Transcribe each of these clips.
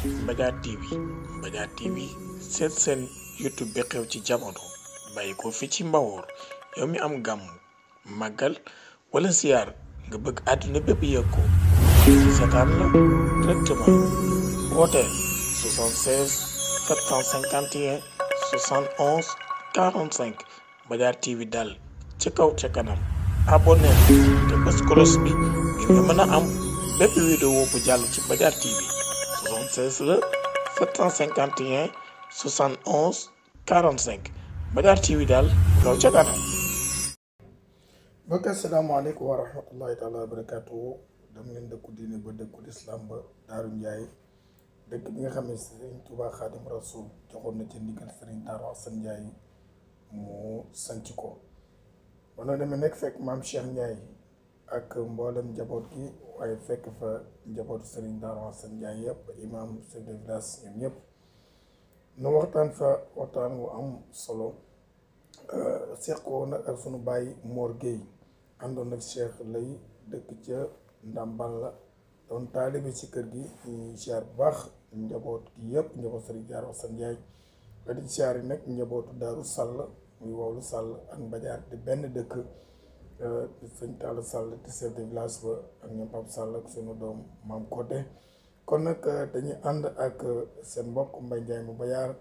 Mbadiar TV Mbadiar TV seen YouTube bi xew ci jamono bàyyi ko fi ci Mbawoor yow mi am gàmm màggal wala ziar nga bëgg àdduna bépp yëg ko seetaan la directement wooteel 76 751 71 45 Mbadiar TV dal ci kaw ca kanam abonné te bës cloche bi ngir nga mën a am bépp vidéo bu jàll ci Mbadiar TV 76 la 751 71 45 Mbadiar TV daal kaw ca kanam. mbokk asalaamaaleykum wa rahmatullahi taala wa barakaatu. dama leen dëkku diine ba dëkku lislaam ba Daaru Njaay dëkk bi nga xam ne Sëriñ Tuubaa Xaadim Rasuul joxoon na ci ndigal Sëriñ Daaru Asan Njaay mu sanc ko ba noo demee nekk fekk maam Cheikh Njaay ak mboolem njaboot gi waaye fekk fa njabootu Sëriñ Daaru Asan Njaay yëpp imam chef de village ñoom ñëpp nu waxtaan fa waxtaan wu am solo seq ko nag ak sunu bàyyi Mor Gueye àndoon ak Cheikh lay dëkk ca Ndambal la doon taalibe ci kër gi ñu siyaar bu baax njaboot gi yëpp njaboot Sëriñ Daaru Asan Njaay ba di siyaar yi nag njabootu Daaru Sàll muy Wowlu Sàll ak Mbadiar di benn dëkk di sëñ Talla Sàll di chef de village ba ak ñoom Pape Sàll ak sunu doom Maam Kodé kon nag dañuy ànd ak seen mbokk Mbay Njaay mu Mbayar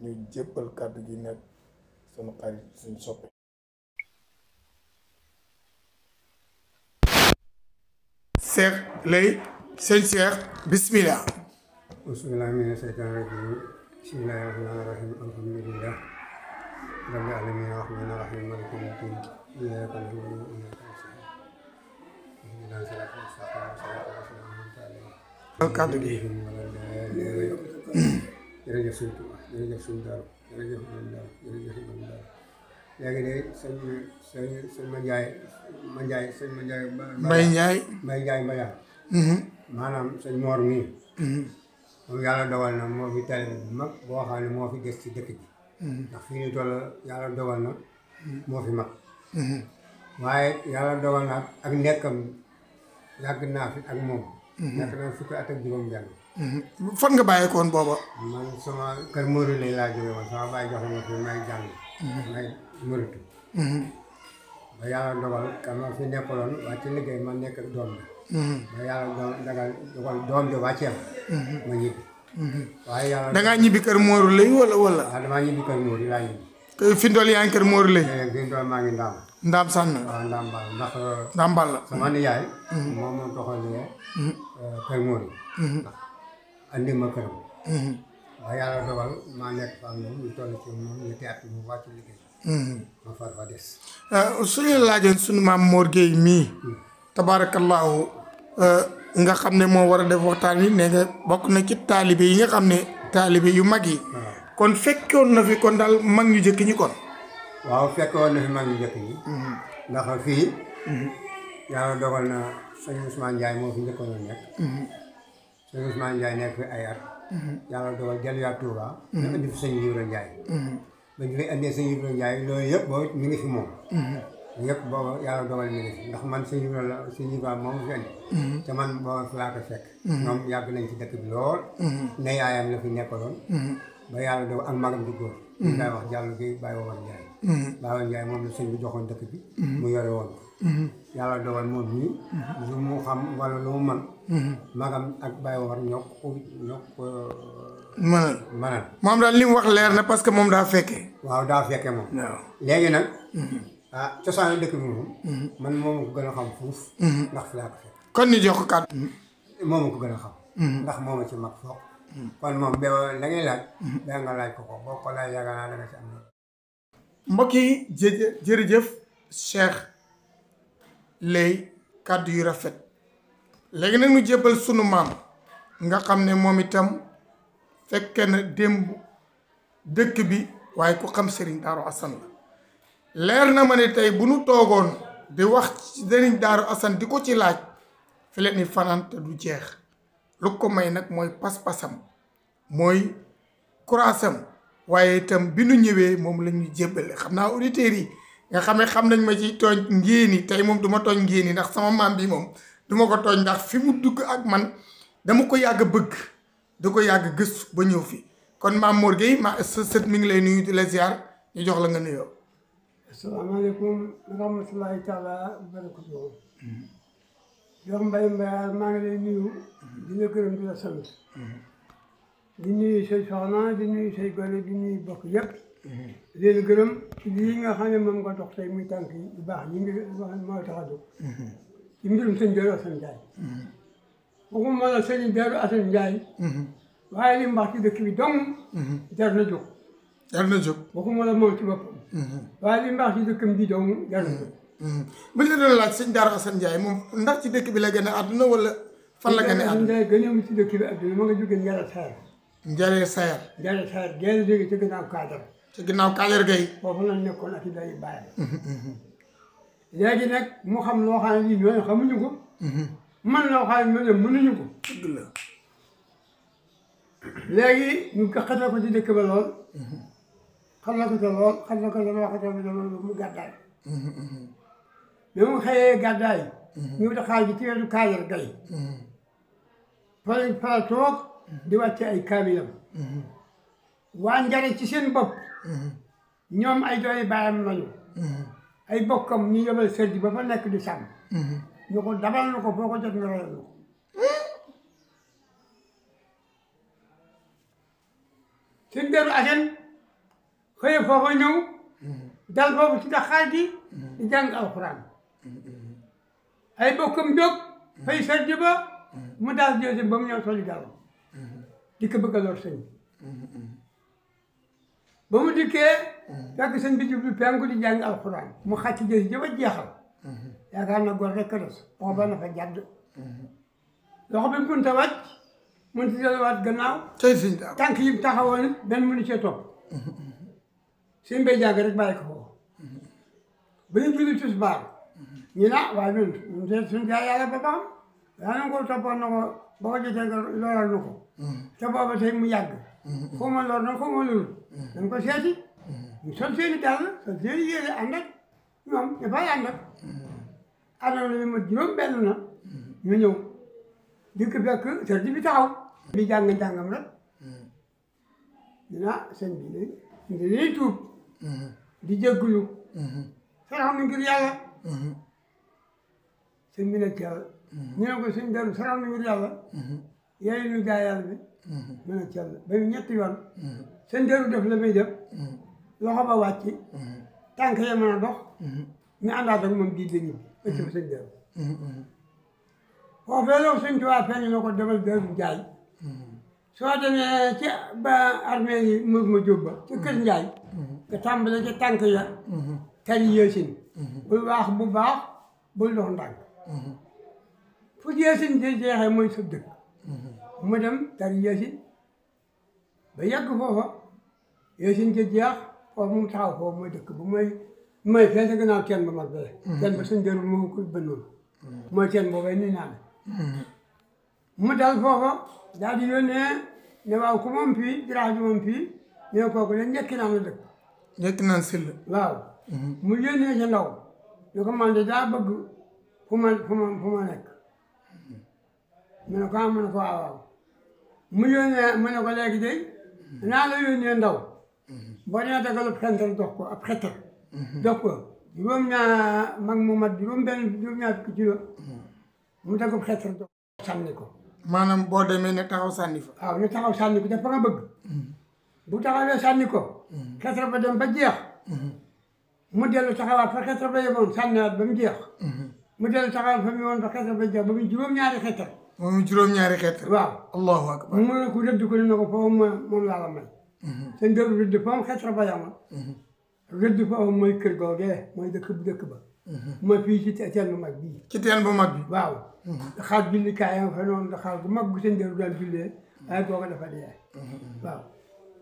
ñu jébbal kàddu gi nag sunu xarit suñu soppe Cheikh lay sëñ Cheikh bismillah bismillah mina seytaani rajiim bismillahi rahmaani rahiim alhamdulillah rabbil aalamiin rahmaani rahiim maaliki yawmi ddiin iyyaaka na'budu wa iyyaaka nasta'iin ihdinas siraatal mustaqiim siraatal laziina an'amta alayhim kàddu gi jërëjëf suñu Tuubaa jërëjëf suñu Daaru jërëjëf Maam Daaru jërëjëf Maam Daaru léegi de sëñ Mbay Njaay Mbadiar maanaam sëñ Mor mii moom yàlla dogal na moo fi tali bu mag boo xam ne moo fi des ci dëkk bi ndax fii ñu toll yàlla dogal na moo fi mag waaye yàlla dogal na ak nekkam yàgg naa fi ak moom nekk na fukki at ak juróom benn fan nga bàyyeekoon booba man sama kër Mori lay laa jóge woon sama bàyyi joxe ma fi may jàng may mëritu ba yàlla dogal kan ma fi nekkaloon waa ci liggéey ma nekk ak doom bi ba yàlla dogal doom bi wàcceel ma ñibbi waaye yàlla dangaa ñibbi kër Mor lay wala waaw damaa ñibbi kër Mori laa ñibbi fi ndool yaa ngi kër Mor lay fi ndool maa ngi ndaam sànn waaw Ndambal ndax Ndambal la sama nijaay moom moo toxalee kër Mori ndax andi ma këram waaye yàlla dogal maa nekk fa moom ñu toll ci moom ñetti at mu wàcc liggéey ma far fa des suñu laajoon suñu maam Mor Gueye mii tabaarakallaahu nga xam ne moo war a def waxtaan wi ne nga bokk na ci taalibe yi nga xam ne taalibe yu mag yi kon fekkoon na fi kon daal mag ñu jëkk ñi kon waaw fekkoon na fi mag ñu jëkk ñi ndax fii yàlla dogal na sëñ Ousmane Ndiaye moo fi njëkkoon a nekk sëñ Ousmane Ndiaye nekk fi ay at yàlla dogal delluwaat Touba ñu indi fi sëñ Ibra Ndiaye ba ñu fi indee sëñ Ibra Ndiaye loolu yëpp boo mi ngi fi moom yëpp booba yàlla dogal mi ngi fi ndax man sëñ Ibra moom fi indi te man booba fi laa ko fekk ñoom yàgg nañ ci dëkk bi lool ne yaayam la fi nekkaloon ba yàlla dogal ak magam di góor ñu koy wax Diallo Gueye Baye Wawar Ndiaye Baye Wawar Ndiaye moom la sëñ bi joxoon dëkk bi mu yore woon ko yàlla dogal moom nii lu mu xam wala lu mu man magam ak Baye Wawar ñoo ko manal moom daal li mu wax leer na parce que moom daa fekkee waaw daa fekkee moom waaw léegi nag cosaanu dëkk bi moom man moom ko gën a xam fuuf ndax fi laa ko fekk kon ñu jox ko kàddu moom ko gën a xam ndax moom a ci mag foog kon moom ba la ngay laaj da nga laaj ko boo ko laaj yaakaar naa da nga ci am na mbokk yi jërëjëf Cheikh lay kàddu yu rafet léegi nag ñu jébbal sunu maam nga xam ne moom itam fekke na démb dëkk bi waaye ku xam Sëriñ Daaru Asan la leer na ma ne tey bu nu toogoon di wax ci Sëriñ Daaru Asan di ko ci laaj fi leen ni fanaan te du jeex lu ko may nag mooy pas-pasam mooy kuraasam waaye itam bi nu ñëwee moom la ñu jébbale xam naa auditeurs yi nga xam ne xam nañ ma ci tooñ ngéeni tey moom du ma tooñ ngéeni ndax sama maam bi moom du ma ko tooñ ndax fi mu dugg ak man dama ko yàgg bëgg da ko yàgg gëstu ba ñëw fi kon Mame Mor Gueye sa sët mi ngi lay nuyu di la ziar ñu jox la nga nuyoo. asalaamaaleykum wa rahmatulahi taala wa barakatuh. jox Mbaye Mbayar maa ngi lay nuyu di la gërëm di la sant. di nuyu say soxna di nuyu say gone di nuyu bokk yëpp. leen gërëm ci lii nga xam ne moom nga dox tey muy tànk yi bu baax yi nga moo tax a jóg. ci mbirum sëñ Darou Assane Ndiaye. waxuma la sëñ Darou Assane Ndiaye. waaye li mu wax ci dëkk bi dong. jar na jóg. jar na jóg. waxuma la moom ci boppam. waaye li mu wax ci dëkkam bi dong jar na jóg. bu ñu la doon laaj sëñ Darou Assane Ndiaye moom ndax ci dëkk bi la gën a àdduna wala fan la gën a àdduna. Ndiaye gën a mu ci dëkk bi àdduna ma nga jógee Njare Sayar. Njare Sayar. Njare Sayar génn jóge ci ginnaaw Kaadar. ci ginnaaw Kaadar Gueye. foofu la nekkoon ak i day bàyyi. léegi nag mu xam loo xam ne lii ñooñu xamuñu ko. man loo xam ne ñooñu mënuñu ko. dëgg la. léegi ñu xatal ko ci dëkk ba lool. xatal ko ca lool xatal ko ca lool xatal ko ca lool mu gàddaay. bi mu xëyee gàddaay. ñu daxaar ji ci wetu Kaadar Gueye. fa toog di wàcce ay kaamilam. waa Njare ci seen bopp. ñoom ay dooy baayam lañu. ay bokkam ñu yebal sërdi ba fa nekk di sàmm. ñu ko dabal na ko foo ko jot nga reyal na ko. sëñ Darou Assane xëye foofa ñëw. dal foofu ci daxaar gi. di jàng alxuraan. ay bokkam jóg. fay sërdi ba. mu daal jël ba mu ñëw soli dal. di ko bëgg a lor sëñ. ba mu dikkee fekk sëñ bi jublu penku di jàng alxuraan mu xàcc jësi jëba jeexal yaakaar na góor rekk des loxo ba na fa jàdd loxo bi mënut a wàcc mënut a delluwaat gannaaw tànk yi taxawoon benn mënu cee topp sëñ bay jàng rek bàyyi ko foofu ba ñu julli tisbaar ñu na waaye ñun te suñ jaay yàlla ba xam yaa na ko toppoon na ko ba ko jotee nga looral na ko te booba tey mu yàgg xaw ma lor na xaw ma lorul dañ ko seeti ñu sol seeni dàll sol seeni yére ànd ak ñoom dafay ànd ak àndoon nañu ma juróom benn na ñu ñëw dikk fekk sërdi bi taxaw bi jàng-jàngam rek ñu na sëñ bi léegi ñu dañuy tuub di jéggulu sarax na ngir yàlla sëñ bi nag yàlla ñu ne ko sëñ Darou sarax na ngir yàlla yooyu ñu jaay yàlla bi mën a cell ba ñu ñetti yoon sëñ Darou def la muy def loxo ba wàcc tànk ya mën a dox ñu àndaat ak moom bii la ñibbi ëcc ba sëñ Darou foofee loolu sëñ Tuubaa feeñ na ko demal Darou Njaay soo demee ci ba armée yi ma jóg ba ci kër Njaay nga tàmbale ca tànk ya tari yéesin bul waax bu baax bul dox ndànk fu yéesin di jeexee mooy sa dëkk mu dem tari yéesin ba yàgg foofa yéesin ca jeex foofu mu taxaw foofu mooy dëkk bu mooy fee sa gannaaw teen ba mag bee teen ba sëñ Darou moo ko bënnoon mooy teen boobay ni naan mu dal foofa daal di yónnee ne waaw ku moom fii jirax ji moom fii ne kooku ne njëkki naan la dëkk njëkki naan sill waaw mu yónnee ca ndaw ne ko man de daa bëgg fu ma nekk mu ne ko mu ne ko waaw mu yónnee mu ne ko léegi de naa la yónnee ndaw boo nee dagalub xental dox ko ab xettal dox ko juróom-ñaar mag mu mat juróom-ñaar fukki kilo mu dagub xettal dox sànni ko maanaam boo demee ne taxaw sànni fa waaw ne taxaw sànni ko dafa nga bëgg bu taxawee sànni ko xettal ba dem ba jeex mu dellu taxawaat fa xettal ba yemoon sànniwaat ba mu jeex mu dellu taxawaat fa mu yemoon fa xettal ba jeex ba mu juróom-ñaari xettal moom juróom-ñaari xettal waaw allahu akbar mu ne ko rëdd ko ne ko foofu moom laa la may sëñ Darou rëdd foofu xettal ba yemoon rëdd foofu mooy kër googee mooy dëkk ba mooy fii ci teen bu mag bii ci teen bu mag bi waaw daxaar jullikaay fa noonu daxaar bu mag bu sëñ Darou daan jullee waaye googa dafa dee waaw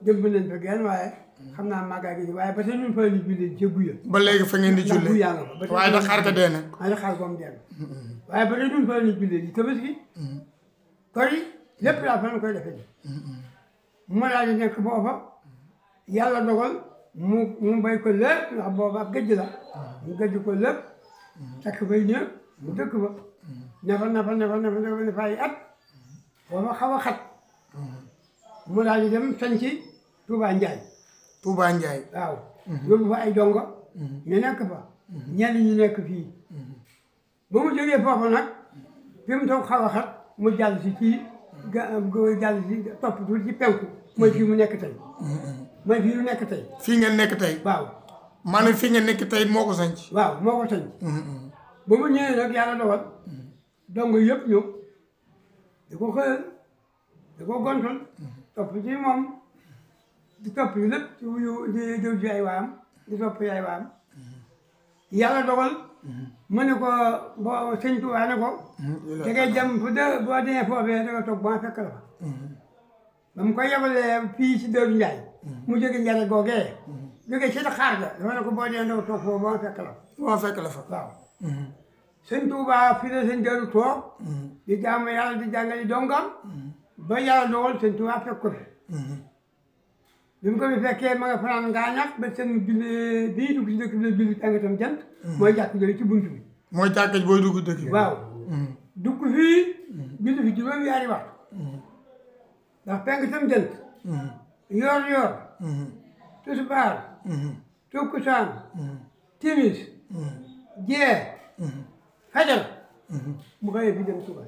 jëmb nañ fa genn waaye xam naa màggaa gi waaye ba tey ñun fa ni jullee ci guya ba léegi fa ngeen di jullee yaa nga fa waaye daxaar ka dee na waaye daxaar goom dee na waaye ba tey ñun fa ni jullee ji tabaski kori lépp daal fa na koy defee ji mu daal di nekk foofa yàlla dogal mu bay ko lépp ndax booba ab gëj la mu gëj ko lépp takk fay ñëw mu dëkk ba nefa ay at booba xaw a xat mu daal di dem sanc Touba Ndiaye. Touba Ndiaye. waaw. yóbbu fa ay dongo. ñu nekk fa. ñenn ñi nekk fii. ba mu jógee foofu nag fi mu toog xaw a xat mu jàll si ci jàll si topp tuuti ci penku mooy fii mu nekk tey. mooy fii mu nekk tey. fii ngeen nekk tey. waaw. maanaam fii ngeen nekk tey moo ko sanc. waaw moo ko sanc. ba mu ñëwee nag yàlla dogal dongo yëpp ñëw di ko xëyal di ko gontal topp ci moom di topp yi lépp ci wuyu di jëw ci ay waam di topp ay waam yàlla dogal mu ne ko boo sëñ Tuubaa ne ko da ngay jëm fu de boo demee foofee da nga toog ba nga fekk la fa ba mu koy yebalee fii ci Dóoru Njaay mu jóge njare googee jóge ci xaar ga dafa ne ko boo demee da nga toog foofu ba nga fekk la fa moo fekk la fa. waaw sëñ Tuubaa fii la sëñ Dóoru toog di jaamu yàlla di jàngali dongam ba yàlla dogal sëñ Tuubaa fekk ko fi bi mu ko fi fekkee ma nga fanaan ngaa ñàkk ba seen julli bii dugg ci dëkk bi la julli tàngatam jant mooy jàkk jooyu ci bunt bi mooy jàkka booy dugg dëkk bi. waaw dugg fii julli fi juróom yaari waxtu ndax tàngatam jant yor yor tisbaar takkusaan timis jee fajar mu xëyee fi dem Touba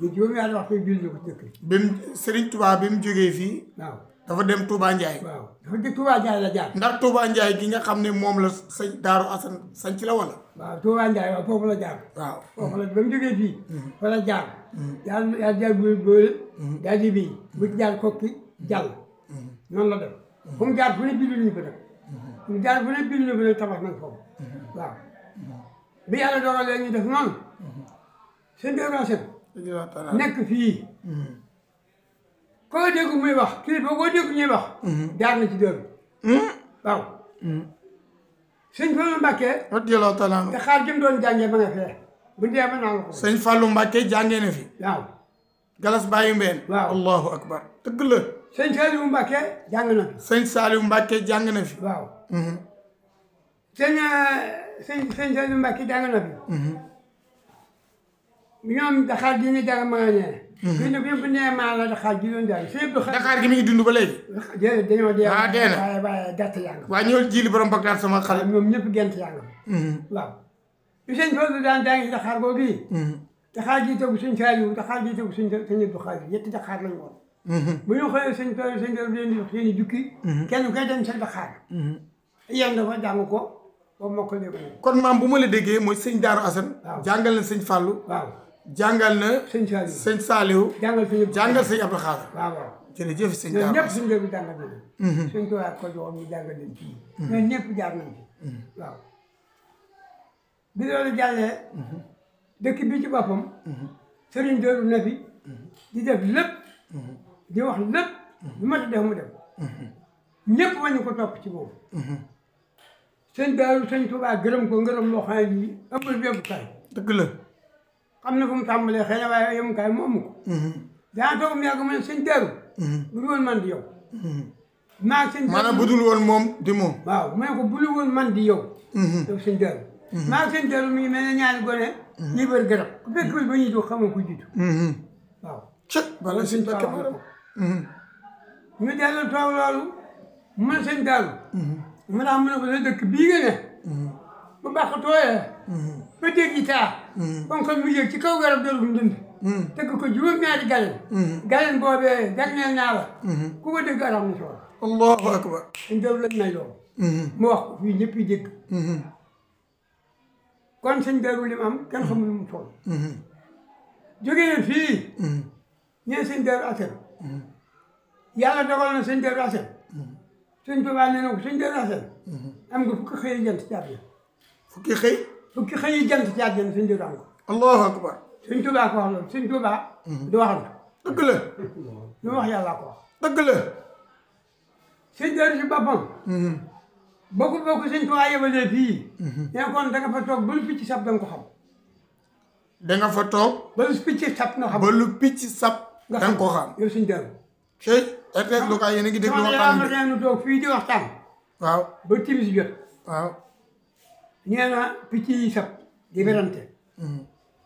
ñu juróom yaari waxtu julli ko ci dëkk bi bi mu Serigne Touba bi mu jógee fii. waaw dafa dem Touba Ndiaye. waaw dafa jëkk Touba Ndiaye la jaar. ndax Touba Ndiaye gi nga xam ne moom la sëñ Daaru Asan sanc la wala. waaw Touba Ndiaye waaw foofu la jaar. waaw foofu la ba mu jógee fii. fa la jaar. jaar boole. daal di bii bu jaar kokki jàll. noonu la def. fu mu jaar fu ne julli ñu fa def. fu mu jaar fu ne julli ñu fa def tabax nañ foofu. waaw bi yàlla dogalee ñu def noonu. sëñ Daaru Asan nekk fii. koo dégg muy wax kilifa koo dégg ñuy wax. jaar na ci dër. waaw. sëñ Fallu Mbàkke. radiyallaahu taala anhu. te xaar jëm doon jàngee ba nga fee. bu dee ba naa la ko. sëñ Fallu Mbàkke jàngee na fi. waaw. Galas Baye Mbeen. waaw allahu akbar dëgg la. sëñ Saliou Mbàkke jàng na fi. sëñ Saliou Mbàkke jàng na fi. waaw. sëñ Saliou Mbàkke jàng na fi. ñoom Dakar gi ñu jàng maa ñee. fii nag yëpp nee maa la Dakar gi doon jàng sëñ Dakar gi mi ngi dund ba léegi. déedéet dañoo dee. ah dee na waaye gàtt yaa nga. waa ñëwal jiili borom Bagdaad sama xale. ñoom ñëpp gent yaa nga. waaw. bi sëñ Fallu daan jàng si Dakar googu yi. Dakar gi tegu sëñ Saliou Dakar gi tegu sëñ Abdou Khadre yetti Dakar lañu woon. bu ñu xoolee sëñ Fallu sëñ Fallu leen di jox seen i jukki. kenn koy dem sa Dakar. yéen dafa jàng ko ba moo ko léegi. kon maam bu ma la déggee mooy sëñ Daaru Asan. waaw jàngal na sëñ Fallu. waaw. jàngal na. sëñ Saliou sëñ Saliou. jàngal sëñ Abdou Khadre. waaw waaw. jërëjëf sëñ ñoom Daaru ñëpp Asan. suñu bi jàngal leen. suñ ko ko joxoon ñu jàngal leen fii. ñoom ñëpp jaar nañ ci. waaw. bi loolu jàllee. dëkk bi ci boppam. sëriñ Dóoru na fi. di def lépp. di wax lépp. lu mat a def mu def. ñëpp wañu ko topp ci moom. sëñ Daaru sëñ Tuubaa gërëm ko ngërëm loo xam ne nii ëppal bi ëpp kaay. dëgg la. xam na fu mu tàmbalee xëy na waaye yemukaay mu amu ko. daa toog mu yàgg mu ne sëñ Daaru. bu dul woon man di yow. maa sëñ Daaru maanaam bu dul woon moom di moom. waaw mu ne ko bu dul woon man di yow. yow sëñ Daaru. maa sëñ Daaru mi ngi mel ne ñaari gone. ñi bër garab ku fekkul ba ñuy dox xamoo ko jiitu. waaw. cëk bala sëñ Mbàkke Maram. ñu dellu toog loolu mu ne sëñ Daaru. mu ne mu ne ko sa dëkk bii nga ne. bu baax tooyee. ba dégg yi taa. kon mu yëg ci kaw garab doolu mu dund. tëgg ko juróom-ñaari galen. galen boobee jagleel naa la. ku ko dégg aram na soor. allahu akbar. sëñ Daaru lañ may loolu. mu wax ko fii ñëpp yi dégg. kon sëñ Daaru li mu am kenn xamul nu mu toll. jógee na fii. ñee sëñ Daaru Asan. yàlla dogal na sëñ Daaru Asan. sëñ Tuubaa nee na ko sëñ Daaru Asan. am nga fukki xëy jant ci àddina. fukki xëy. fukki xëy jant ci àddina sëñ Daaru am ko. allahu akbar. sëñ Tuubaa ko wax loolu sëñ Tuubaa. du waxantu. dëgg la. lu wax yàlla ko wax. dëgg la. sëñ Daaru si boppam. bokk sëñ Tuubaa yebalee fii. nee kon da nga fa toog ba lu picc sab da nga ko xam. da nga fa toog. ba lu picc sab nga xam. ba lu picc sab. da nga ko xam yow sëñ Daaru. tey RTS Louga yéen a ngi déglu waxtaan bi. sama toog fii di waxtaan. waaw. ba timis jot. waaw. nee na picc yi sab di werante.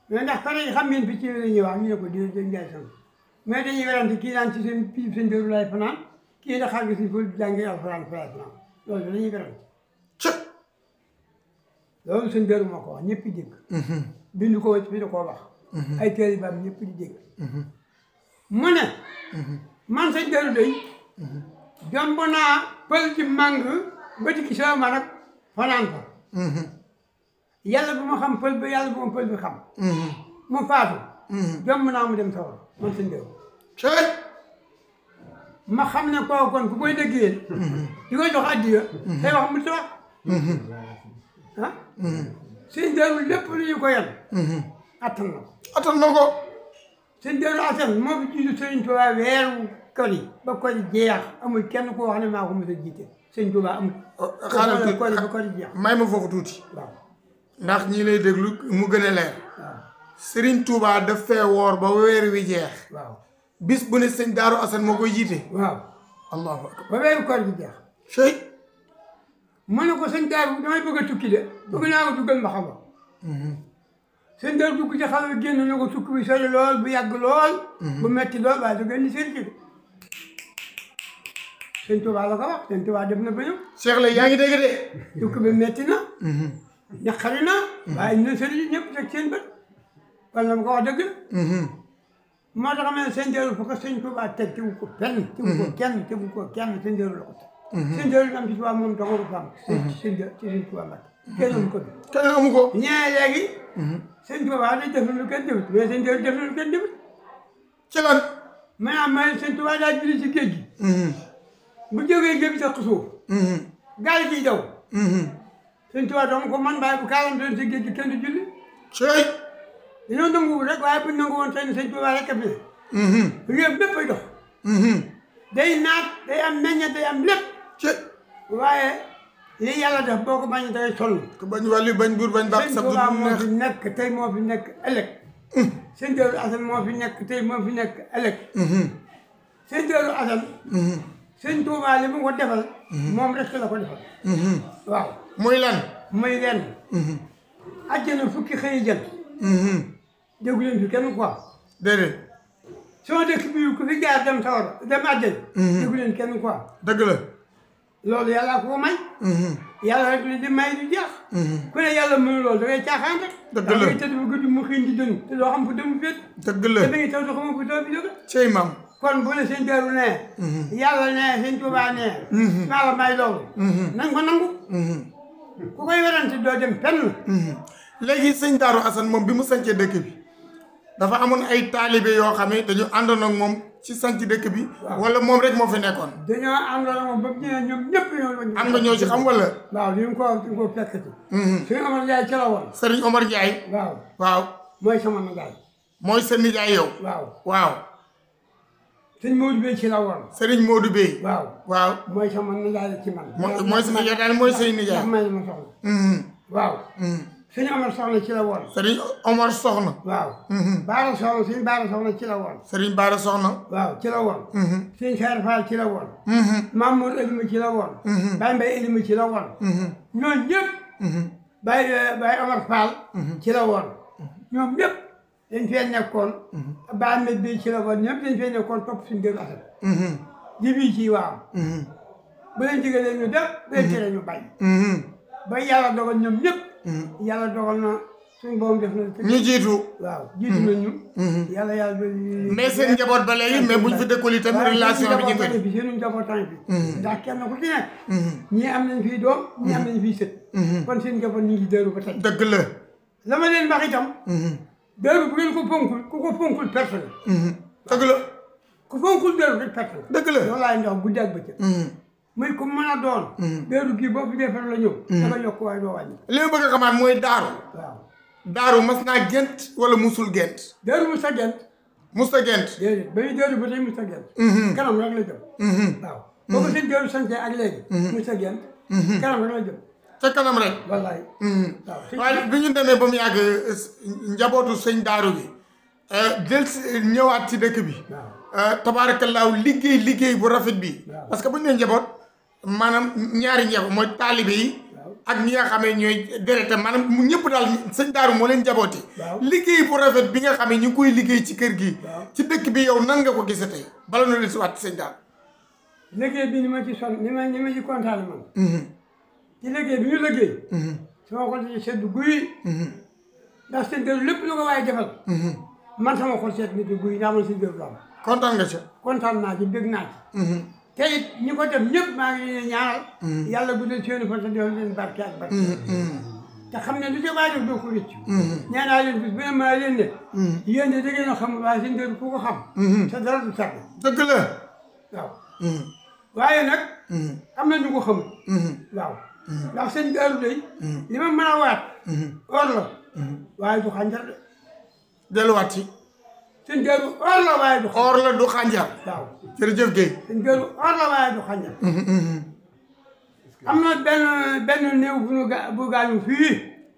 mais ndax fare yi xam ngeen picc yi la ñuy wax ñu ne ko di njaay sant. mais dañuy werante kii naan ci seen piib seen dëru lay fanaan kii da xaar nga si ful jàngi alxuraan fa lay fanaan loolu dañuy werante loolu seen dëru moo ko wax ñëpp dégg bindu ko fi da koo wax ay téere baam ñëpp di dégg mu ne man seen dëru day jomb naa pël ci màng ba dikki sama man ak fanaan fa yàlla bu ma xam pël ba yàlla bu ma pël bi xam mu faatu jomb naa mu dem sawar man seen dëru ma xam ne kooku kon ku koy déggee di koy jox addiya say wax mu wax ah seen dëru lépp lu ñu ko yan attan na ko seen dëru attan moo fi jiitu Sëriñ Tuubaa weeru kori ba kori jeex amul kenn koo wax ne maa ko mos a jiite Sëriñ Tuubaa amul xaaral kori ba kori jeex may ma foofu tuuti waaw ndax ñi lay déglu mu gën a leer waaw Sëriñ Tuubaa daf fee woor ba weer wi jeex waaw bis bu ne sëñ Daaru Asan moo koy jiite waaw allahu akbar ba weeru kori bi jeex sey mu ne ko sëñ Daaru damay bëgg a tukki de bëgg naa ko duggal ma xam sëñ Daaru dugg ci xale bi génn na ko tukki bi sori lool bu yàgg lool bu metti lool waaye da ngeen di seen ci sëñ Tuubaa la ko wax sëñ Tuubaa def na ba ñëw Cheikh la yaa ngi dégg de tukki bi metti na naqari na waaye ñu sëriñ ñëpp teg seen bët kon la ma ko wax dëgg moo tax ma ne sëñ Daaru fu ko sëñ Tuubaa teg tegu ko fenn tegu ko kenn sëñ Daaru la ko teg sëñ Daaru am ci Tuubaa moom dong ko am ci sëñ Tuubaa la kenn amu ko kenn amu ko ñee léegi sëñ Tuubaa day def na lu kenn defut mais sëñ Daaru def na lu kenn defut ci lan maanaam may sëñ Tuubaa daa julli ci géej gi bu jógee géej gi sax suuf gaal gi daw sëñ Tuubaa dong ko man bàyyi bu kaalam doon ci géej gi kenn du julli sey dañoo nanguwul rek waaye bu ñu nangu woon tey sëñ Tuubaa rek a fi ne réew bépp ay dox day naat day am meññet day am lépp ci waaye li yàlla def boo ko bañ dangay sonn ku bañ wàllu bañ buur bañ baax sëñ sa Tuubaa du moo neex fi nekk tey moo fi nekk ëllëg sëñ Daaru Asan moo fi nekk tey moo fi nekk ëllëg sëñ Daaru Asan sëñ Tuubaa li mu ko defal moom rek la ko defal waaw muy lan muy ren àjjana fukki xëy jël déggu leen fi kenn quoi déedéet sama dëkk bi ku fi jaar dem sawar dem àjjana déggu leen kenn quoi dëgg la loolu yàlla ko may yàlla rek li di may du jeex ku ne yàlla mënu loolu da ngay caaxaan rek dëgg la da ngay tëdd bu guddi mu xiin di dënu te doo xam fu dem féet dëgg la te da ngay taw doo xam fu taw bi jóge cey maam kon bu ne sëñ Daaru ne yàlla ne sëñ Tuubaa ne maa la may loolu nañ ko nangu ku koy werante doo dem fenn léegi sëñ Daaru Asan moom bi mu sancee dëkk bi dafa amoon ay taalibe yoo xam ne dañu àndoon ak moom ci sanc dëkk bi wala moom rek moo fi nekkoon dañoo àndoon moom ba mu ñëwee ñoom ñëpp am nga ñoo ci xam wala waaw li mu ko fekkati sëñ Omar Ndiaye ca la woon Sëriñ Omar Ndiaye waaw waaw mooy sama nijaay mooy sa nijaay yow waaw waaw sëñ Modou Bey ci la woon Sëriñ Modou Bey waaw waaw mooy sama nijaay ci man mooy sa nijaay daal mooy say nijaay ndax may ma soxna waaw sëñ Omar soxna ci la woon Sëriñ Omar soxna waaw Baara soxna sëñ Baara soxna ci la woon Sëriñ Baara soxna waaw ci la woon sëñ Saar Fall ci la woon Mamour Elima ci la woon Baye Mbaye Elima ci la woon ñooñu ñëpp Baye Omar Fall ci la woon ñoom ñëpp dañ fee nekkoon Baye Ahmed bi ci la woon ñëpp dañ fee nekkoon topp suñu Daaru Asan ji bii ci waaw bu leen digalee ñu def bu leen tere ñu bàyyi ba yàlla dogal ñoom ñëpp yàlla dogal na suñu borom def na ñu jiitu waaw jiitu nañu yàlla mais seen njaboot ba léegi mais buñ fi dëkkul itam relation bi ñu koy bi seenu njabootan bi ndax kenn ku ci nekk ñii am nañ fii doom ñii am nañ fii sët kon seen njaboot ñu ngi Daaru ba tey dëgg la la ma leen wax itam Daaru bu ngeen ko fonkul ku ko fonkul perte la dëgg la ku fonkul Daaru rek perte la dëgg la loolu laay ndox guddi ak bëccëg muy ku mën a doon Daaru gii boo fi defar la ñëw da nga yokk waaye doo wàññi li ma bëgg a xamaat mooy daaru waaw daaru mas naa gént wala musul gént Daaru mu sa gent musta gént déedéet ba ñu Daaru ba tey mu sa gent kanam rek la jëm waaw boo ko seen Daaru sante ak léegi mu sa gent kanam rek la jëm ca kanam rek wallaay waaw waaye bi ñu demee ba mu yàgg njabootu sëñ daaru bi jël ñëwaat ci dëkk bi tabaarakallaahu liggéey bu rafet bi parce que bu ñu nee njaboot maanaam ñaari njaboot mooy taalibe yi ak ñi nga xamee ñooy deretam maanaam mu ñëpp daal sëñ Daaru moo leen jabooti liggéey bu rafet bi nga xamee ñu ngi koy liggéey ci kër gi ci dëkk bi yow nan nga ko gise tey bala na leen si waat sëñ Daaru liggéey bi ni ma ci son ni ma ci kontaan man ci liggéey bi ñu liggéey sama xol ci sedd guy ndax sëñ Daaru lépp lu ko waaye defal man sama xol sedd nit guy ndax man sëñ Daaru la kontaan nga ci kontaan naa ci bég naa ci te it ñi ko def ñëpp maa ngi leen ñaanal yàlla bu dee seeni fan te def leen barke ak barke te xam ne lu ca waay def doo ko rëcc nee naa leen bis bu ne maa leen ne yéen de da ngeen a xam waaye sëñ Daaru ku ko xam te dara du sàkk dëgg la waaw waaye nag am na ñu ko xamul waaw ndax sëñ Daaru day li ma mën a waat or la waaye du xànjar de delluwaat ci sëñ Daaru or la waaye du or la du xànjar waaw jërëjëf Guèye sëñ Daaru or la waaye du xànjar am na benn néew bu gaañu fii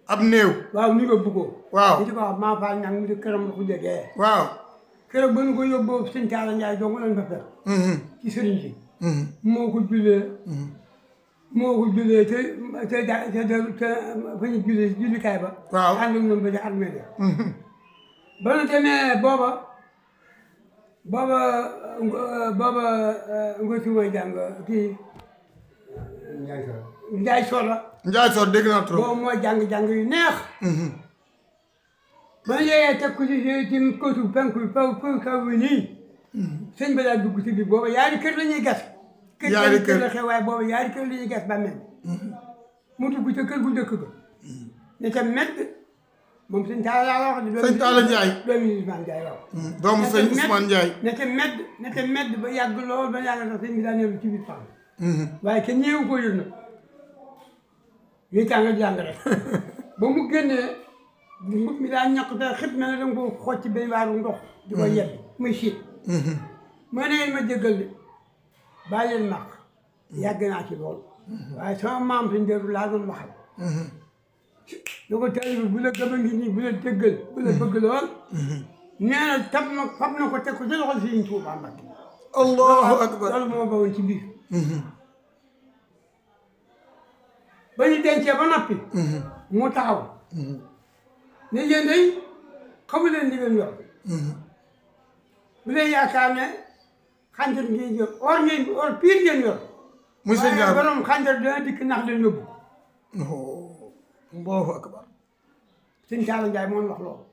ab néew waaw ni nga bëggoo waaw di ko wax maa faal ñang mu di këram la ko jegee waaw keroog ba ñu ko yóbboo sëñ Taala Njaay dong lañ fa fekk ci sëriñ si moo ko jullee te fa ñu jullee jullikaay ba waaw ànd ak ñoom ba di armée de ba nu demee booba nga si mooy jàng kii Njaay Soda Njaay Soda dégg naa trop boobu mooy jàng-jàng yu neex ba ñu yegee teg ko ci côté penku bi kaw bi nii sëñ ba daal dugg ci biir booba yaari kër la ñuy gas kër la xew waaye booba yaari kër la ñuy gas ba mel mu dugg ca kër gu dëkk ba ne ca mett moom sëñ Taala laa wax de sëñ Taala Njaay doomu Ousmane Njaay waaw doomu sëñ Ousmane Njaay ne ca medd ba yàgg lool ba yàgg sax sëñ bi daa ñëw ci biir pax waaye kenn ñëwu ko yëg na ñuy tànga jàng rek ba mu génnee mbub mi daa ñàkk te xit na ne danga ko xooj ci benn waaru ndox di ko yebbi muy siit mooy na ngeen ma jéggal de bàyyi leen màq yàgg naa ci lool waaye sama maam sëñ Daaru laa doon waxal da ko taalibe bu la gëm a ngi nii bu la déggal bu la bëgg lool nee na fab na ko teg ko ci loxol Sëriñ Tuubaa Mbàkke allahu akbar loolu moo bawoon ci biir ba ñu dencee ba noppi mu taxaw ne yéen day xamu leen li ngeen yor bu leen yaakaar ne xànjar ngeen yor or pire ngeen yor muy sëñ Daaru waaye borom xànjar dana dikk nax leen yóbbu allahu akbar sëñ Taala Njaay moom wax loolu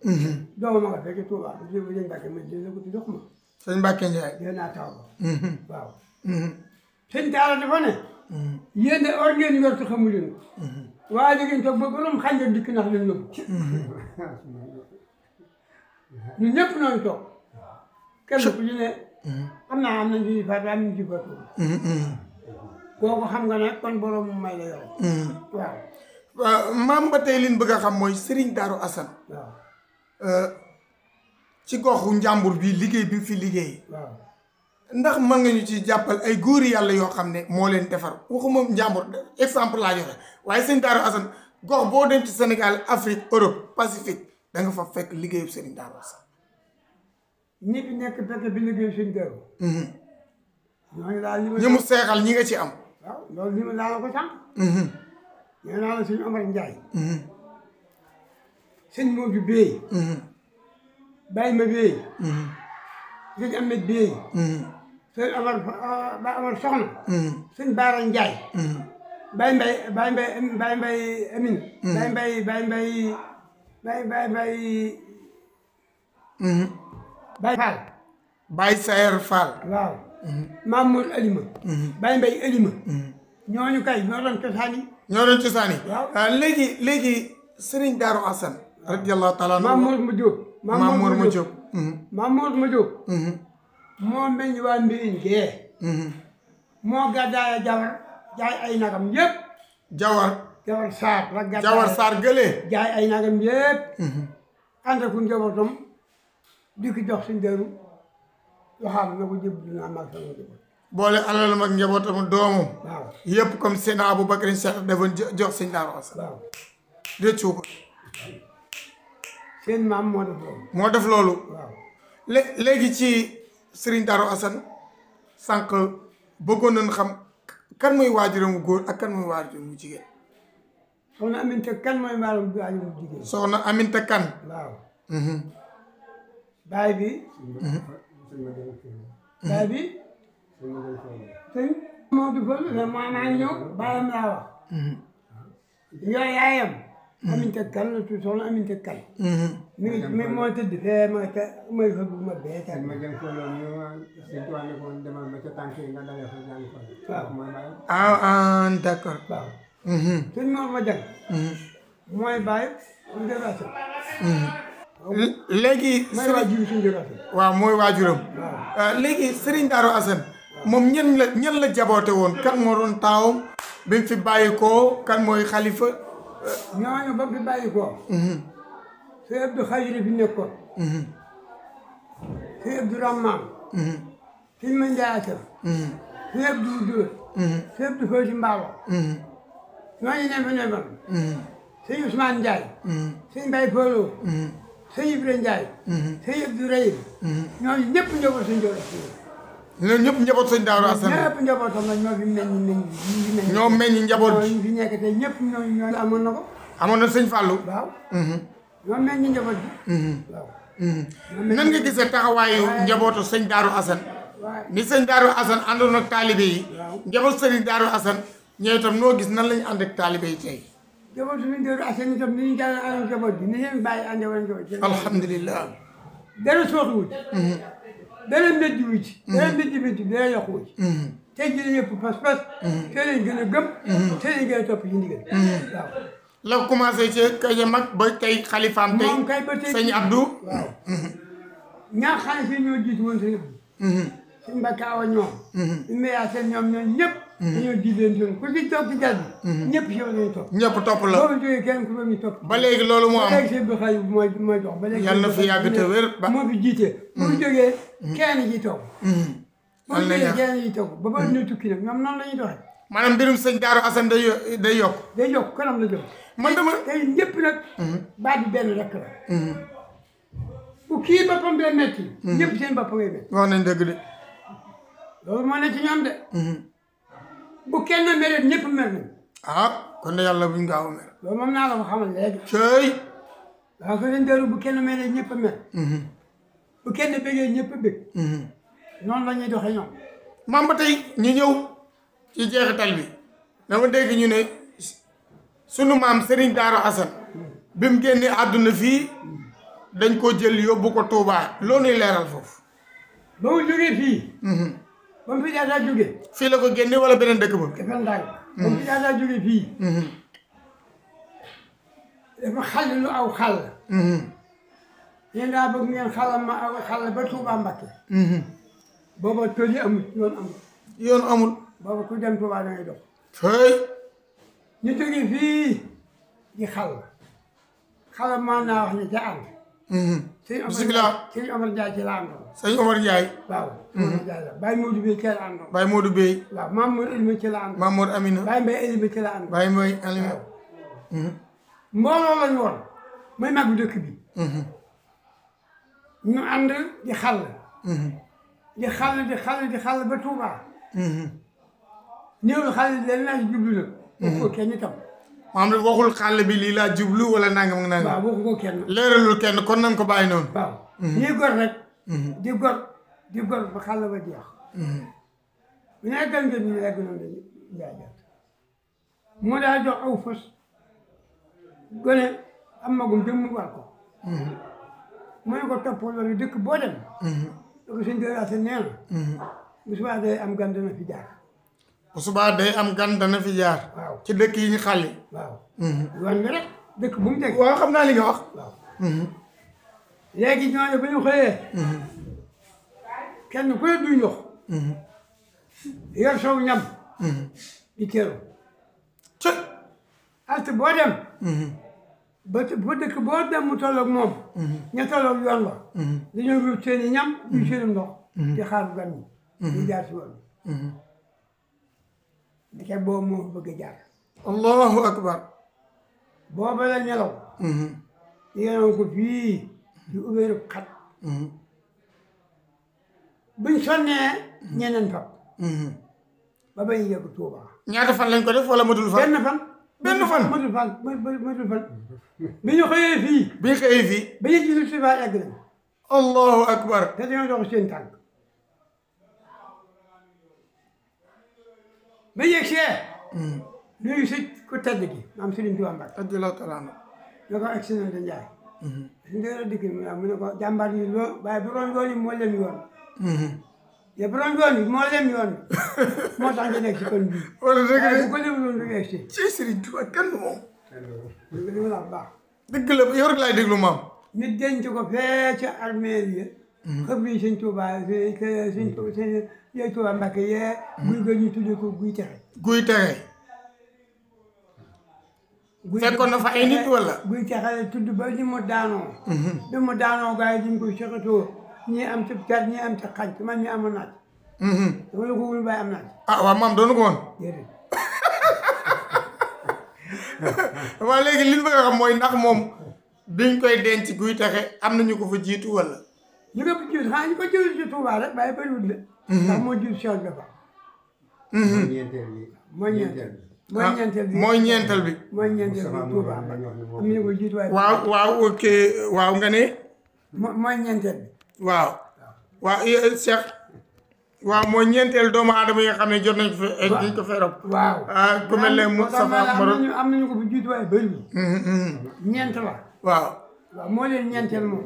dooma ma nga fekk Tuuba sëñ Mbàkke ma dina ko ci jox ma sëñ Mbàkke Njaay dee naa taw ba waaw sëñ Taala dafa ne yéen de or ngeen yor te xamu leen waaye da ngeen toog ba borom xànjar dikk nax leen yóbbu ñun ñëpp noonu toog kenn ku ñu ne am nañ ci faatu am nañ ci faatu kooku xam nga ne kon borom may la yor waaw maam ba tey liñ bëgg a xam mooy Serigne Darou Assane waaw ci goxu njàmbur bi liggéey bi fi liggéey waaw ndax mën nga ñu ci jàppal ay góori yàlla yoo xam ne moo leen defar waxuma njàmbur exemple laa joxe waaye Serigne Darou Assane gox boo dem ci Sénégal Afrique Europe Pacifique da nga fa fekk liggéeyu Serigne Darou Assane ñi fi nekk fekk bi liggéeyu Serigne Darou ñooñu daal ñi mu seexal ñi nga ci am waaw loolu li ma laa la ko sànq nee naa la sëñ Omar Ndiaye sëñ Modou Bey Baye ma Bey sëñ Ahmed Bey sëñ Omar Soxna sëñ Baara Ndiaye Baye Mbaye Amin Baye Fall Baye Sayer Fall waaw Mamour Alima Baye Mbaye Alima ñooñu kay ñoo doon cosaan yi ñoo doon cosaan yi waaw léegi Serigne Darou Assane radiyallahu taala Mamour ma Diop Mamour ma Diop Mamour ma Diop moo meññ waa Mbirine gee moo gàddaaya Jawar jaay ay nagam yëpp Jawar Sarr la gàddaaya Jawar Sarr gëlee jaay ay nagam yëpp ànd ak njabootam di ko jox Serigne Darou waxaam na ko jëb dina am ak sama njaboot boole alalam ak njabootam doomam waaw yëpp comme Seydina Aboubacar Cheikh defoon jox Serigne Darou Assane waaw réccu ko seen maam moo def loolu moo def loolu waaw léegi ci Serigne Darou Assane sànq bëggoon nañ xam kan mooy waajuram wu góor ak kan mooy waajuram wu jigéen soxna Aminta Kan mooy maalam waajur jigéen. soxna Aminta Kan. waaw. baay bi. baay bi. sëñ Modou Fall ne maa ngi ñëw baayam laa wax. yooyu yaayam. Aminta Kan la tudd soxna Aminta Kan. mi moo tëdd fee mooy fa bu ma bee tànn. ma jëm ko loolu ñu sëñ Tuubaa ne ko demal ba ca tànk yi nga dalee fa jàng ko. waaw mooy baay. ah d'accord. waaw. sëñ Mor ma jàng. mooy baay suñu jël rafet. léegi. mooy waajur suñu jël rafet. waaw mooy waajuram. waaw. léegi Serigne Darou Assane. moom ñan la jaboote woon kan moo doon taawam bi mu fi bàyyi koo kan mooy xalifa. ñooñu ba fi bàyyi ko. sëñ Abdou Xayri fi nekkoon. sëñ Abdou Rahman. sëñ Mandiaye Assane. sëñ Abdou Dóor. sëñ Abdou Fawzi Mbaalo. ñooñu ne fa nekkoon. sëñ Ousmane Ndiaye. sëñ Baye Polo. sëñ Ibrahima Ndiaye. sëñ Abdou Rahim. ñooñu ñëpp njaboot suñu njaboot si. ñoom ñëpp njaboot sëñ Darou Assane. ñëpp njabootam la ñoo fi meññ. ñoo meññ njaboot bi. ñoo fi nekk tey ñëpp ñoo amoon na ko. amoon na sëñ Fallou. waaw. ñoo meññ njaboot bi. waaw. nan nga gisee taxawaayu njabootu sëñ Darou Assane. ni sëñ Darou Assane àndoon ak taalibe yi. waaw njaboot sëriñ Darou Assane ñëw itam noo gis nan lañu ànd ak taalibe yi tey. njaboot suñu Darou Assane itam ni ñu jàll ànd njaboot bi ni leen bàyyi ànd wala njaboot bi. alhamdulilah. dara sooxuwul. dara métti wu ci. dara métti dara yokku wu ci. tey jii dañuy yëpp pas-pas. tey lañ gën a gëm. tey lañ gën a topp ci ndigal. waaw. la commencé ci kay mag ba tey xalifaam tey. moom kay ba tey sëñ Abdou. waaw. ñaar xaalis yi ñoo jiitu woon sëñ Abdou. suñu mbokk awa ñoom. ñu meyaa seen ñoom ñëpp. dañoo ji leen doon ku ci topp ci jàll bi. ñëpp si yow lañuy topp. ñëpp topp la. boobu jógee kenn ku ñu topp. ba léegi loolu moo am. ba léegi seen bëxaay mooy dox ba léegi. yàlla na fi yàgg te wér ba. moo fi jiite. bu ñu jógee kenn ji topp. bu ñu na jógee yàgg. kenn ji topp ba ba ñu tukki nag ñoom noonu la ñuy doxee. maanaam mbirum sëñ Darou Assane day yokk. day yokk kanam la jëm. man dama. tey ñëpp nag. baat bi benn rek la. bu kii boppam bee metti. ñëpp seen bopp ngay metti. wax nañ dëgg de. loolu moo ne ci ñoom de. bu kenn mere ñëpp mer nañ. ah kon de yàlla buñ gaaw a mer. loolu moom naa la ko xamal léegi. cëy. waaw ko leen dëru bu kenn mere ñëpp a mer. bu kenn bëggee ñëpp a bëgg. noonu la ñuy doxee ñoom. maam ba tey ñu ñëw ci jeexital bi dama dégg ñu ne sunu maam Serigne Darou Assane bi mu génnee àdduna fii dañ ko jël yóbbu ko Touba loolu leeral foofu. ba mu jógee fii. ba mu fi daataa jógee. fii la ko génne wala beneen dëkk ba. dafa ndànk. ba mu fi daataa jógee fii. dafa xàll lu aw xàll. yéen daa bëgg ngeen xàllal ma aw xàll ba Touba Mbacké. booba tool yi amul yoon amul. yoon amul. booba ku dem Touba da ngay dox. fëy. ñu jógee fii di xàll. xàll maa naa wax ne ca ànd. bisimilah. sëñ Omar Ndiaye ci la àndoon. sëñ Omar Ndiaye. waaw. Omar Ndiaye la Baye Modou Bey ci la àndoon. Baye Modou Bey. waaw Mamour Elima ci la àndoon. Mamour Amina. Baye Mbaye Elima ci la àndoon. Baye Mbaye Alima. mbooloo lañu woon mooy màggu dëkk bi. ñu ànd di xàll. di xàll ba Touba. néew xàll leen naa ci jublu nag. waxu ko kenn itam. maam de waxul xàll bi lii laa jublu wala nangam ak nangam. waaw waxu ko kenn. leeralul kenn kon nañ ko bàyyi noonu. waaw ñuy gor rek. di gor ba xàll ba jeex. bu ñu eggal ngeen ñu egg noonu dañuy jaajaat. moo daa jox aw fas. gone am magum jëm mu war ko. mu ne ko toppoo loolu dëkk boo dem. da ko sëñ Darou Assane nee na. bu subaa day am gan dana fi jaar. bu subaa day am gan dana fi jaar. waaw ci dëkk yi ñu xàlli. waaw. yoon bi rek dëkk bu mu teg. waaw xam naa li nga wax. waaw. léegi ñooñu ba ñu xëyee. kenn ku ne duy ndox. yor sow ñam. di teeru. ca. alt boo dem. ba dëkk boo dem mu tolloog moom. ña tolloog yoon wa. dañoo wut seen i ñam. ñu seen ndox. di xaar gan ñi. ñu jaar si woon. ndeke boobu moo bëgg a jaar. allahu akbar. booba la ñelaw. yéen ko fii di ubbeeru xat. buñ sonnee ñeneen fab. ba bañ yegg Touba. ñaata fan lañ ko def wala matul fan. benn fan. benn fan matul fan matul fan bi ñu xëyee fii bi ñu xëyee fii ba ñu gisul si baa egg nañ allahu akbar te dañoo dox seen tànk ba yegsee nuyu si ku tedd gi maam Serigne Touba Mbacke radiyallahu taala anhu ne ko excellent Ndiaye suñu dee dikk mu ne ko jàmbaar yi loo waaye bu doon yoon yi moo leen yoon te bu doon yoon yi moo leen yoon moo tax nga nekk si kon bii wala dëgg waaye la bu ko defuloon du yegsi ci Serigne Touba kenn moom li ma la wax baax dëgg la yow rek laay déglu maam ñu denc ko fee ca armeel yi xëb yi sëñ Touba sëñ Touba Mbacke yee guy ga ñu tuddee ko guy texe guy texe fekkoon na fa ay nit wala guy texe la tudd ba ni mu daanoo bi mu daanoo gars yi dañ ko seqatoo ñii am ci cat ñii am ci xaj man ñi amoon naaj dama la ko wul bàyyi am naaj ah waaw maam doonu ko woon déedéet waaw léegi li ñu bëgg a xam mooy ndax moom biñ koy denc guy texe am nañu ko fa jiitu wala ñu ko jiitu xanaa ñu ko jiitu ci Touba rek bàyyi bëriwul de ndax moo jiitu Cheikh Dafa mooy ñeenteel bi mooy ñeenteel bi mooy ñeenteel bi mooy ñeenteel bi Touba am nañu ko jiitu waaye waaw ok waaw nga ne mooy ñeenteel bi waaw waaw Cheikh waaw mooy ñeenteel doomu aadama yi nga xam ne jot nañ ko fa dañ ko fa rob waaw ku mel ne Moustapha Maro am nañu ko fi jiitu waaye bëriwul ñeent la waaw waaw moo leen ñeenteel moom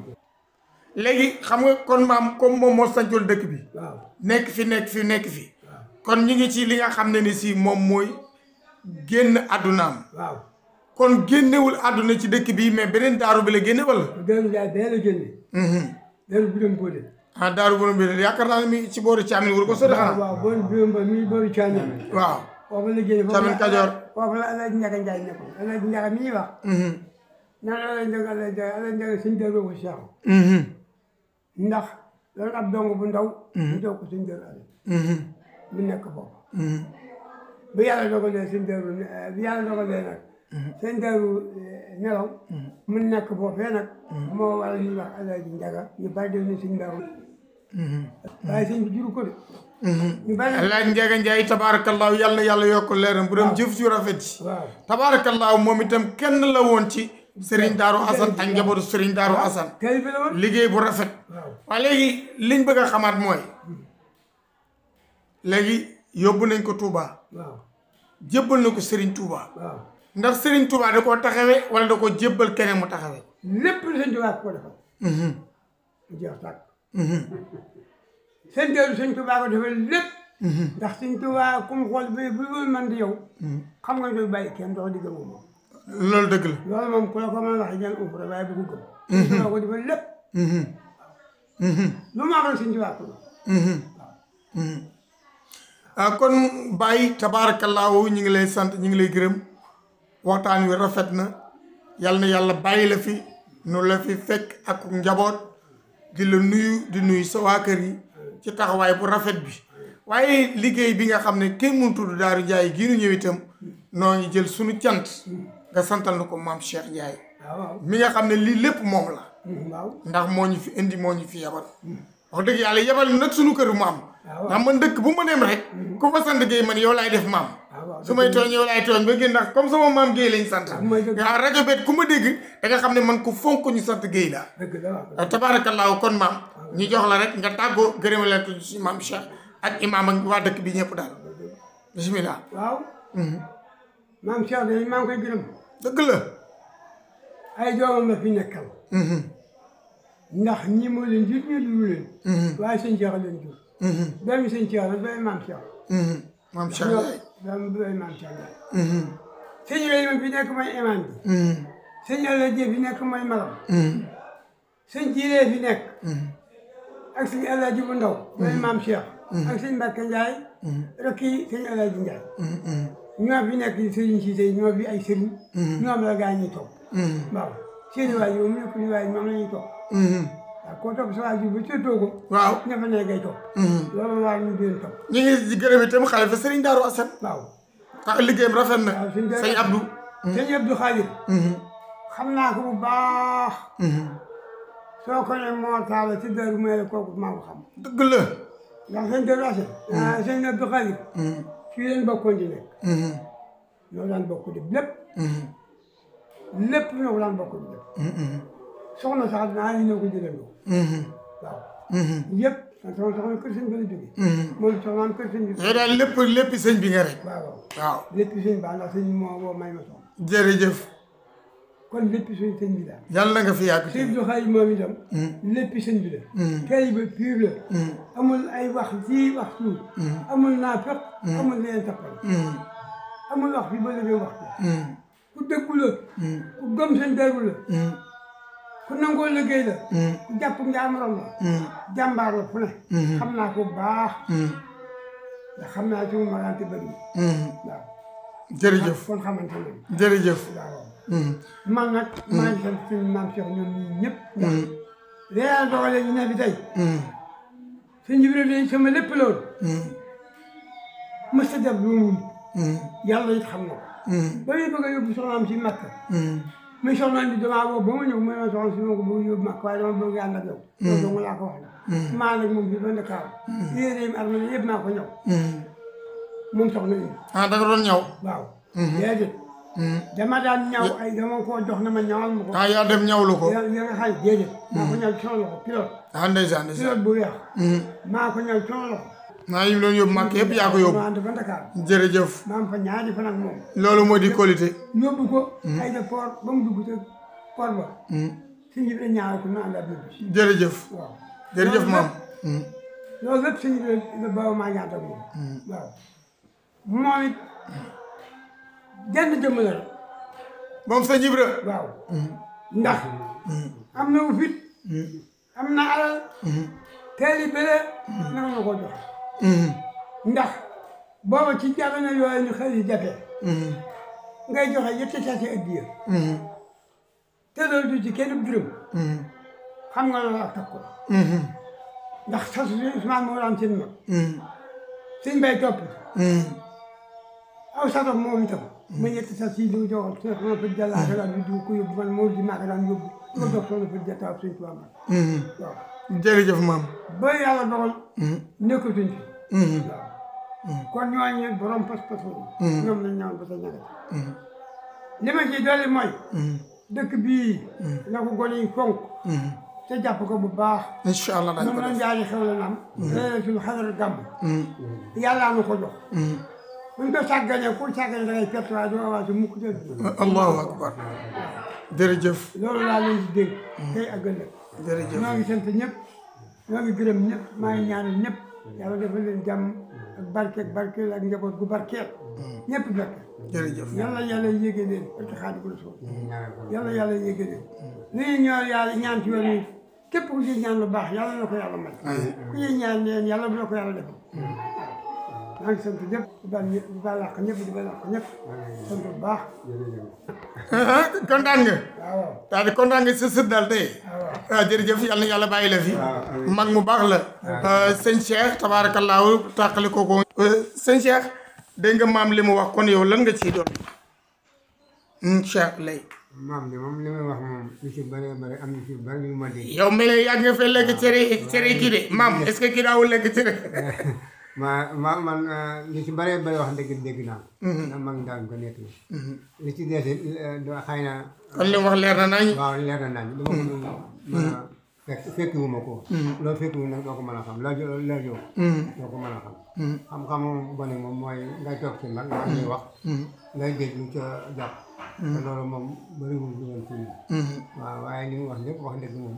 léegi xam nga kon maam comme moom moo sancoon dëkk bi waaw nekk fi kon ñu ngi ci li nga xam ne ni si moom mooy génn àddunaam waaw kon génnewul àdduna ci dëkk bi mais beneen daaru bi la génne wala Daaru Njaay bee la génne daaru Biram Boode ah daaru borom bi yaakaar naa ne mi ci booru Caamin wur ko sori xanaa waaw booru Biram Boode mi booru Caamin waaw foofu la génne Caamin Kajoor foofu la Alaaji Njaga Njaay nekkoon Alaaji Njaga mi ñuy wax naan Alaaji Njaga suñ dëroo ko Cheikh ndax loolu ab dong bu ndaw ñu doog ko suñ dër ale mu nekk foofu bu yàlla dogalee suñ dëru bu yàlla dogalee nag suñ dëru nelaw mu nekk foofee nag moo waral ñuy wax Alaaji Njaga ñu bari def ne suñ dëru waaye sëñ bi juru ko de ñu bari Alaaji Njaga Njaay tabaarakallaahu yàlla na yàlla yokk leeram bu doon jëf ju rafet ji waaw tabaarakallaahu moom itam kenn la woon ci Serigne Darou Assane ak njabootu Serigne Darou Assane tey bi la woon liggéey bu rafet waaw waaye léegi liñ bëgg a xamaat mooy léegi yóbbu nañ ko Touba waaw jébbal na ko Serigne Touba waaw ndax Serigne Touba da koo taxawee wala da koo jébbal keneen mu taxawee lépp lu sëñ Tuubaa ko defal mu jeex tàkk seen dëru sëñ Tuubaa ko defal lépp ndax sëñ Tuubaa ku mu xool bu loolu man di yow xam nga doy bàyyi kenn dox digg moom loolu dëgg la loolu moom ku la ko mën a wax jël umra waaye bu ko gëm sëñ Tuubaa ko defal lépp lu mu amal sëñ Tuubaa ko kon Baye tabaarakallaahu ñu ngi lay sant ñu ngi lay gërëm waxtaan wi rafet na yàlla bàyyi la fi nu la fi fekk ak njaboot di la nuyu di nuyu sa waa kër yi ci taxawaay bu rafet bi waaye liggéey bi nga xam ne kenn mënu tudd Daaru Njaay gii nu ñëw itam noo ngi jël suñu cant nga santal na ko maam Cheikh Ndiaye mi nga xam ne lii lépp moom la ndax moo ñu fi indi moo ñu fi yabal wax dëgg yàlla yabal nag suñu kër maam ndax man dëkk bu ma dem rek ku fa sant Guèye man yow laay def maam su may tooñ yow laay tooñ ba génn ndax comme sama maam Guèye lañ sant waaw rajo bet ku ma dégg da nga xam ne man ku fonk ñu sant Guèye la tabaarakallaahu kon maam ñu jox la rek nga tàggoo gërëmale ko si maam Cheikh ak imaam ak waa dëkk bi ñëpp daal bisimilah waaw maam Cheikh de maa ngi koy gërëm dëgg la ay doomam la fi nekkal ndax ñii moo leen jur ñu duru leen waaye sëñ Cheikh leen jur doomi sëñ Cheikh la doomi maam Cheikh maam Cheikh Ndiaye doomi maam Cheikh Ndiaye sëñ Ibrahima fi nekk mooy imaam bi sëñ Alaaji fi nekk mooy maram sëñ Jiiree fi nekk ak sëñ Alaaji bu ndaw mooy maam Cheikh ak sëñ Mbàkke Ndiaye rek yi sëñ Alaaji Ndiaye ñoo fi nekk sëriñ si tey ñoo fi ay sëriñ ñoom la gaa ñuy topp waaw seeni waajur mu nekk ni waay ñoom la ñuy topp waaw koo topp sa waajur ba seetoo ko waaw ña fa ne ngay topp loolu war ñu leen topp ñu ngi gërëm itam xalifa Serigne Darou Assane waaw ak liggéeyam rafet na waaw sëñ Abdou sëñ Abdou Khadir xam naa ko bu baax soo ko ne moo taala ci Darou Mele kooku maa ko xam dëgg la ndax sëñ Darou Assane sëñ Abdou Khadir fii leen bokkoon di nekk ñoo daan bokk def lépp lépp ñoo daan bokk def soxna sax naa yi ñoo ko jëlandoo waaw yëpp sama soxna kër sëñ bi la jógee moom soxnaam kër sëñ bi yow daal lépp sëñ bi nga rek waaw waaw lépp sëñ ba ndax sëñ moo woo may ma soxna jërëjëf kon lépp sëñ bi daal yàlla nga fi yàgg sëñ bi xaay moom itam lépp sëñ bi la kay ba pur la amul ay wax ci wax suuf amul naa fekk amul leen tappal amul wax fi ba léegi wax ku dëggu la ku gëm seen deru la ku nangoo liggéey la ku jàpp njaamuram la jàmbaar la fu ne xam naa ko baax ndax xam naa sumu magante bëri waaw jërëjëf kon xamante ne jërëjëf waaw man nag maa ngi sant suñu maam Cheikh ñoom ñii ñëpp ndax yàlla dogalee ñu ne bi tey sëñ Jibril day sama lépp loolu mës a def lu mu yàlla it xam na ko ba muy bëgg a yóbbu soxnaam si Makka muy soxnaam bi damaa woo ba ma ñëw mu ne ma soxna si ma ko bëgg yóbbu Makka waaye dama bëgg ànd ak yow loolu dong laa ko wax la maa nag moom fii ba Ndakaar yéeréem armée yëpp maa ko ñëw moom soxna yi ah da nga doon ñaw waaw déedéet dama daan ñaw ay dama ko jox na ma ñawal ma ko ah yaa dem ñawlu ko ya nga xay déedéet maa ko ñaw ci sama loxo pilote ah ndeysaan ndeysaan pilote bu weex maa ko ñaw ci sama loxo maa yi doon yóbbu màkk yëpp yaa ko yóbbu ma ànd ba Ndakaar jërëjëf maa am fa ñaari fan ak moom loolu moo di qualité yóbbu ko ay de port ba mu dugg te port ba sëñ bi dañ ñaawal ko na àndaat ñibbi jërëjëf waaw jërëjëf maam loolu lépp sëñ bi la booba maa ñaata ak moom waaw moom it jenn jëmm la rek moom sëñ Ibra waaw ndax am na wu fit am na alal teeli bële nanga na ko jox ndax booba ci jamono yooyu ñu xëy jafe ngay joxe yetti sasi addiya te loolu du ci kenn dërëm xam nga loolu ak takku la ndax sasu Ousmane moo daan seen mag suñ bay topp aw sato moom itam ma ñetti sas yi du joxal soxna fa jàllaate daan du ko yóbbu man moo di maaka daan yóbbu ko jox soxna fa jataab suñ tubaab man waaw jërëjëf maam ba yàlla dogal nekkatuñ fi waaw kon ñooñu borom pas-pas ñoom lañ ñaan ba sa ñagat li ma ci dolli mooy dëkk bii na ko gone yi fonk te jàpp ko bu baax incha allah dañ ko moom la def njaari xew la nam suñu xadar gàmm yàllaa nu ko jox buñ ko sàgganee ku sàggane da ngay perte waaye doo avancé mukk jël allahu akbar jërëjëf loolu laa leen di dégg tey ak ëllëg jërëjëf ñoo ngi sant ñëpp ñoo ngi gërëm ñëpp maa ngi ñaanal ñëpp yàlla defal leen jàmm ak barkeel ak njaboot gu barkeel ñëpp fekk jërëjëf yàlla yéege leen parce que Xaadimu Rasuul yàlla yéege leen li ñu ñoo yàlla ñaan ci yoon wi képp ku ci ñaan lu baax yàlla na ko yàlla may ku ci ñaan leen yàlla bu la ko yàlla defal maa ngi sant ñëpp di baal àq ñëpp di baal àq ñëpp sant bu baax kontaan nga waaw daal di kontaan nga sa sët daal tey waaw jërëjëf yàlla na yàlla bàyyi la fi mag mu baax la sëñ Cheikh tabaarakallaahu tàqali ko sëñ Cheikh dégg nga maam li mu wax kon yow lan nga ciy doon Cheikh lay maam de moom li may wax moom lu ci bëree bëri am na ci bëri yu ma dégg yow mel ne yàgg nga fee lekk cere kii de maam est-ce que kii daawul lekk cere man li ci bëree bëri wax dégg naa ndax mag daan ko nekk li ci des it xëy na kon li mu wax leer na nañ waaw leer na nañ dama ko mën a fekkiwu ma ko loolu fekkiwu nag doo ko mën a xam la jow doo ko mën a xam xam-xamu gone moom mooy ngay toog si mag nga ngay wax ngay géej lu ca jàpp te loolu moom bëriwul dugal fii waaw waaye li mu wax lépp wax dëgg moom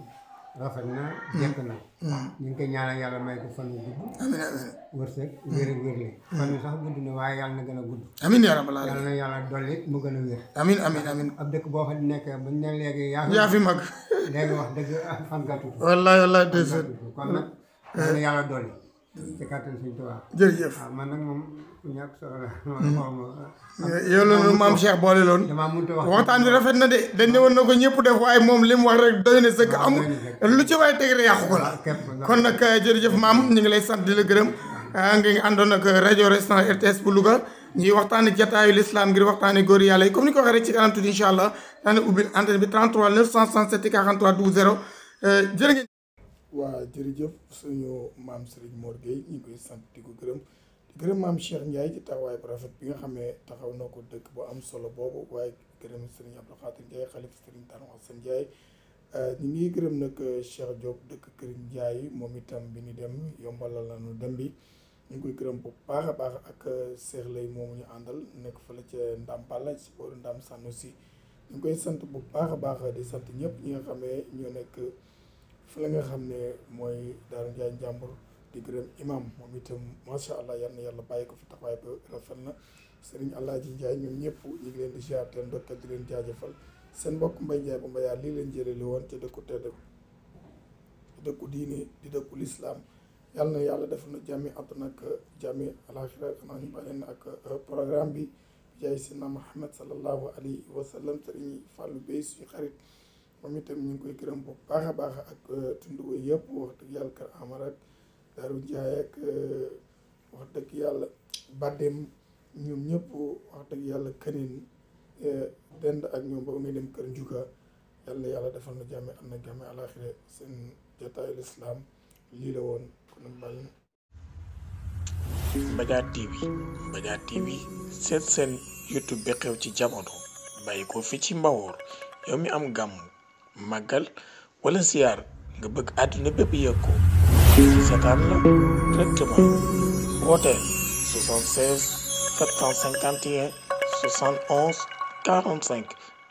rafet na jekk na ñu ngi koy ñaanal yàlla may ko fan yu gudd amiin amiin wërsëg wér ak wér li fan yu sax gudd na waaye yàlla na gën a gudd amiin yaa rabbal yàlla aalamiin na yàlla dolli mu gën a wér amiin amiin amiin ab dëkk boo xam ne nekk bañ ne léegi yaa fi mag léegi wax dëgg fan gàttu wallaay wallaay déedéet kon nag yàlla na yàlla dolli ci kàttan Sëñ Tuubaa jërëjëf waaw man nag moom ñàkk solo la yow loolu maam Cheikh boole loon damaa mënut a wax waxtaan bi rafet na de dañ ne woon na ko ñëpp def waaye moom li mu wax rek doy na sëkk amul lu ci waaye teg rek yàqu ko la kon nag jërëjëf maam ñu ngi lay sant di la gërëm nga ngi àndoon ak rajo restaurant RTS bu Louga ñuy waxtaani jataayu l'islam ngir waxtaani góor yàlla yi comme ni ko waxee rek ci kanam tuuti incha allah daane ubbil antenne bi 33 967 43 00 jërë ngeen waa jërëjëf suñu maam Serigne Mor Gueye ñu koy sant di ko gërëm di gërëm maam Cheikh Ndiaye ci taxawaay bu rafet bi nga xam ne taxaw na ko dëkk bu am solo boobu waaye gërëm Serigne Abdou Khadir Ndiaye xalif Serigne Darou Assane Ndiaye ñu ngi gërëm nag Cheikh Diop dëkk Kër Ndiaye moom itam bi ñu dem yombalal nañu dem bi ñu ngi koy gërëm bu baax a baax ak Cheikh Lay moomu ñu àndal nekk fële ca Ndam Balla ci booru Ndam Sanusi ñu ngi koy sant bu baax a baax di sant ñëpp ñi nga xam ne ñoo nekk fële nga xam ne mooy Daaru Ndiaye Njàmbur di gërëm imam moom itam macha allah yal na yàlla bàyyi ko fi taxawaay ba rafet na Serigne Alaaji Ndiaye ñoom ñëpp ñu ngi leen di ziar te ndokkal di leen jaajëfal seen mbokk Mbaye Ndiaye bu Mbayaar lii leen jëleli woon te dëkku tedd dëkku diine di dëkku lislaam yàlla na yàlla def na jàmmi àdduna ak jàmmi alaxira xanaa ñu bàyyi ak programme bi jaay Seydina Muhammad sallallahu alayhi wa sallam Serigne Fallou Bey suñu xarit moom itam ñu ngi koy gërëm bu baax a baax ak tunduwa yëpp wax dëgg yàlla Kër Amar ak Daaru Ndiaye ak wax dëgg yàlla Badem ñoom ñëpp wax dëgg yàlla kanin dend ak ñoom ba ngay dem kër Njuga yàlla yàlla defal na jàmme am na jàmme alaxira seen jotaayu lislaam lii la woon kon nag bàyyi Mbadiar TV seet seen YouTube bi xew ci jamono bàyyi ko fi ci Mbawoor yow mi am gàmm màggal wala siyaar nga bëgg àdduna bépp yëg ko seetaan la directement wooteel 76 751 71 45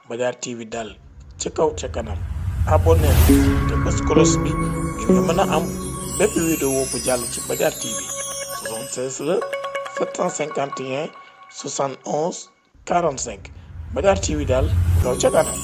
Mbadiar TV daal ca kaw ca kanam abonné te bës cloche bi ngir nga mën a am bépp vidéo bu jàll ci Mbadiar TV 76 la 751 71 45 Mbadiar TV daal kaw ca kanam